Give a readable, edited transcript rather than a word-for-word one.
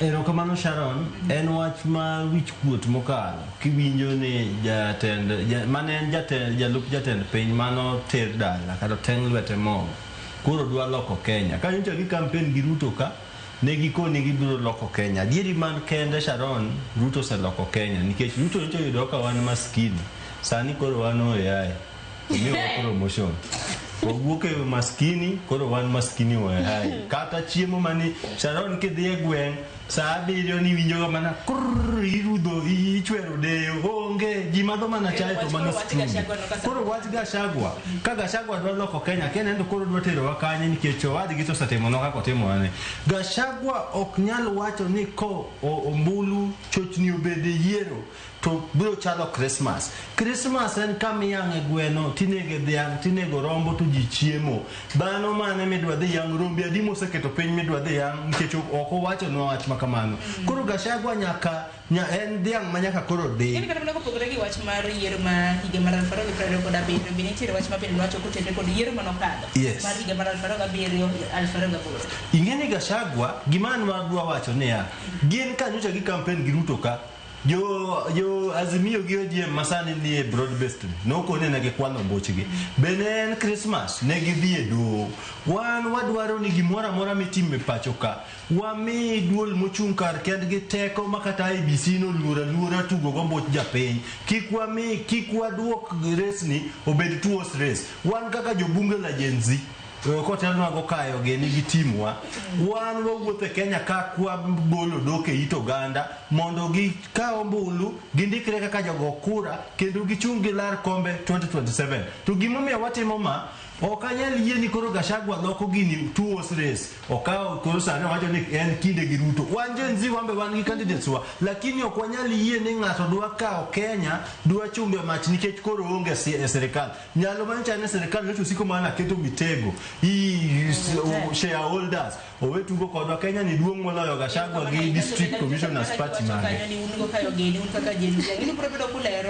Erokamano Sharon, en wach ma wich kuot mokalo kiwinjo ni jatend ja, mane en jatend jalup jatend piny mano ter dala kata teng' lwete mogo koro dwa loko Kenya. Ka nyocha gi campaign gi Ruto ka ne gikoni gibiro loko Kenya. Adieri man kende Sharon, Ruto oseloko Kenya nikech Ruto nyocha oyudo ka wan maskini, sani koro wan oyaye. Omiyowa promotion. Wawuok e maskini, koro wan maskini oyaye. Kata chiemo mani Sharon kidhi e gweng' saa 7 niwinjoga mana krrr, irudho, ichwero deyo, onge, ji madho mana chae to mana strungi. Koro wach Gachagua, ka Gachagua dwa loko Kenya, Kenya endo koro dwa terowa kanye nikech owadgi to osetimonwa kaka otimonwa ni. Gachagua ok nyal wacho ni ko ombulu chochni obede yiero to biro chalo Christmas. Christmas en kama iyang'e gweno, tinege dhiang', tinego rombo to ji chiemo. Dhano mane midwa dhi yang' rombe adi moseketo piny midwa dhi yang' nikech ok owachonwa wach ma kamano. Koro Gachagua nyaka nya, en dhiang' ma nyaka koro di. Yaani kata mana kopogore gi wach mar yiero ma higa mar 2027, be nitiere wach ma bende wacho kotenore kod yiero manokadho mar higa mar 2007 2008. Ing'e ni Gachagua, gima an wadwa wacho niya, gin ka nyocha gi campaign gi Ruto ka, Jo, jo Azimio gi ODM masani ni e broad based nokone ne gikwalo ombuchgi. Be ne en Christmas ne gidhi e doho. Wan wadwaro ni gimoro amora mitimo e pacho ka wami duol mochung' kar kendgi teko ma kata IEBC noluor aluora tugo gombuch japiny. Kik wami, kik waduok race ni obed two horse race. Wan kaka jobunge la Gen Z kotelnwa go kayo gini gi timwa wan wawuotho e Kenya ka kwagolo dok e it oganda mondo gikaw ombulu gindikre kaka jogo kura kendo gichung' gilar kombe 2027 to gimomiyo watimo ma ok anyal yie ni koro Gachagua loko gini two horse race okawo koro sani owacho ni en kinde gi Ruto wan Gen Z wan be wan gi candidates wa lakini ok wanyal yie ni ng'ato dwa kawo Kenya dwa chungo e mach nikech koro oonge e sirikal Nyalo mar chane sirikal nyocha osiko mana keto mitego i shareholders owe tugo kodwa Kenya ni duong' moloyo Gachagua gi district commissioners party mage. Kanyo ni un go kayo geni un kaka Gen Z. Ang'e ni ubiro bedo kulero.